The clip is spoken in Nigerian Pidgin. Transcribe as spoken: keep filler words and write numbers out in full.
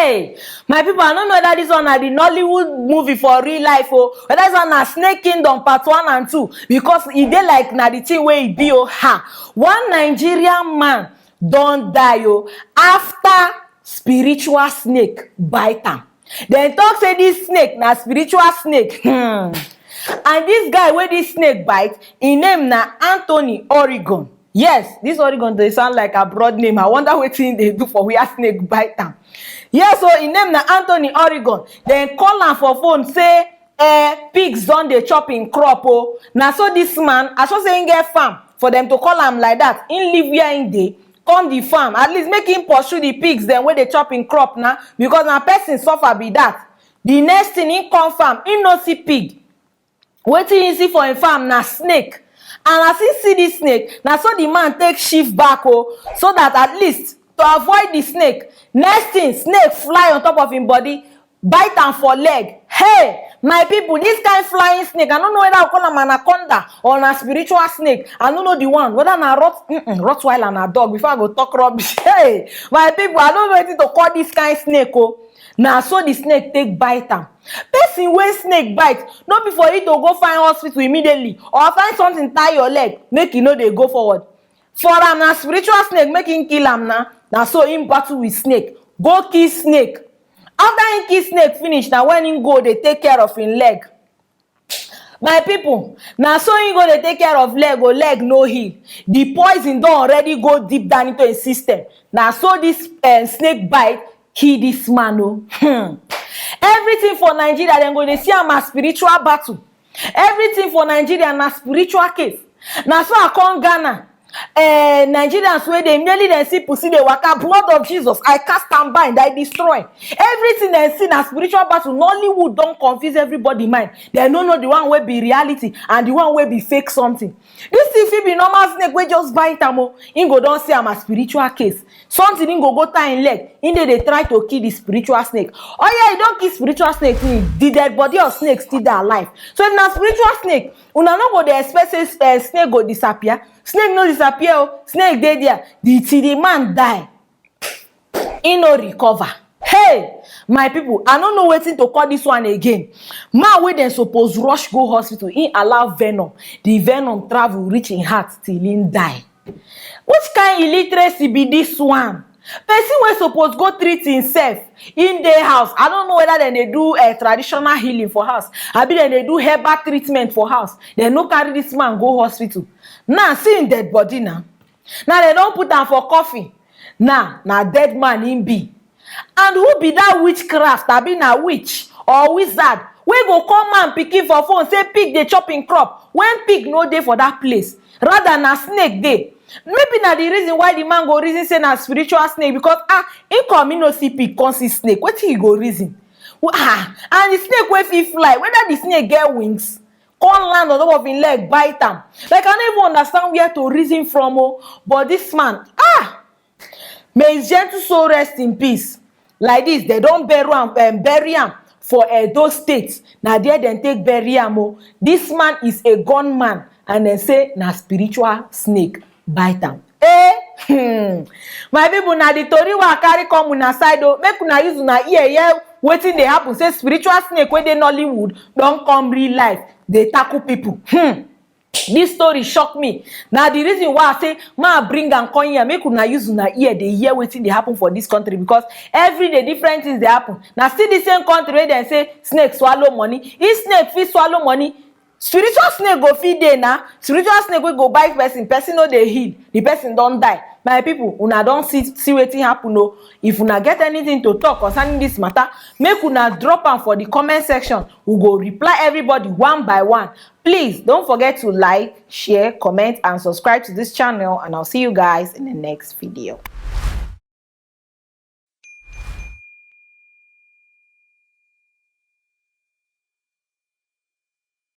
Hey, my people, I don't know whether this one na the Nollywood movie for real life o, whether this one na Snake Kingdom part one and two, because e dey like na the thing wey e be o. Ha! One Nigerian man don die o after spiritual snake bite am. Dem talk say this snake na spiritual snake. Hmm. And this guy wey this snake bite, im name na Anthony Oregon. Yes, this Oregon dey sound like abroad name. I wonder wetin dey do for where snake bite am. Yes, so im name na Anthony Oregon. Dem call am for phone say, eh, pigs don dey chop im crop o. Na so this man, I sure say im get farm for dem to call am like that. Im leave where im dey, come the farm. At least make im pursue the pigs dem wey dey chop im crop na, because na person suffer be that. The next thing, im come farm, im no see pig. Wetin he see for him farm na snake. And as he see this snake, na so the man take shift back o, so that at least to avoid the snake. Next thing, snake fly on top of him body, bite am for leg. Hey, my people, this kind flying snake, I no know whether I call am anaconda or na spiritual snake. I no know the one, whether na rot, mm-mm, Rottweiler na dog. Before I go talk rubbish. Hey, my people, I no know wetin to call this kind snake o. Na so the snake take bite am. Person wey snake bite, no be for you to go find hospital immediately or find something tie your leg make e no dey go forward. For am, na spiritual snake make him kill am na. Na so him battle with snake, go kill snake. After him kill snake finish, na when him go dey take care of him leg. My people, na so him go dey take care of leg o, leg no heal. The poison don already go deep down into him system. Na so this, eh, snake bite kill this man o. Hmm. Everything for Nigeria, dem go dey see am as spiritual battle. Everything for Nigeria na spiritual case. Na so I come Ghana. Eh, Nigerians wey dey, immediately dem see pussy dey waka, blood of Jesus, I cast and bind, I destroy. Everything dem see na spiritual battle. Nollywood don confuse everybody mind. Dem no know the one wey be reality and the one wey be fake something. This thing fit be normal snake wey just bite am o. Im go don see am as spiritual case. Something im go go tie im leg. Im dey dey try to kill the spiritual snake. Oh yeah, e don kill spiritual snake finish. The dead body of snake still dey alive. So if na spiritual snake, una no go dey expect say, eh, snake go disappear. Snake no disappear o. Snake dey there. The, till the man die, he no recover. Hey, my people, I no know wetin to call this one again. Man wey dem suppose rush go hospital, he allow venom. The venom travel reach him heart till him die. Which kind illiteracy be this one? Person wey suppose go treat himself, him dey house. I no know whether dem dey do, eh, traditional healing for house, abi dem dey do herbal treatment for house. Dem no carry this man go hospital. Now see him dead body now. Now dem don put am for coffin. Now na dead man him be. And who be that witchcraft, abi na witch or wizard, wey go call man pikin for phone say pig dey chop him crop when pig no dey for that place? Rather na snake dey. Maybe na the reason why the man go reason say na spiritual snake, because, ah, he come, he no see pig, come see snake. Wetin he go reason? Ah, and the snake wey fit fly, whether the snake get wings, come land on top of him leg, bite am. Like, I no even understand where to reason from o. But this man, ah, may his gentle soul rest in peace. Like this, dem don bury am, um, bury am for Edo State. Na there dem take bury am o. This man is a gunman, and dem say na spiritual snake bite am. Eh? Hmm. My people, na the tori wey I carry come una side o. Make una use una ear hear wetin dey happen. Say spiritual snake wey dey Nollywood don come real life dey tackle people. Hmm. This story shock me. Na the reason why I say ma bring am come here, make una use una ear dey hear wetin dey happen for this country, because every day different things dey happen. Na still the same country wey dem say snake swallow money. If snake fit swallow money, spiritual snake go fit dey na. Spiritual snake wey go bite person, person no dey heal, the person don die. My people, una don see, see wetin happen o. If una get anything to talk concerning this matter, make una drop am for the comment section. We go reply everybody one by one. Please don't forget to like, share, comment, and subscribe to this channel, and I'll see you guys in the next video.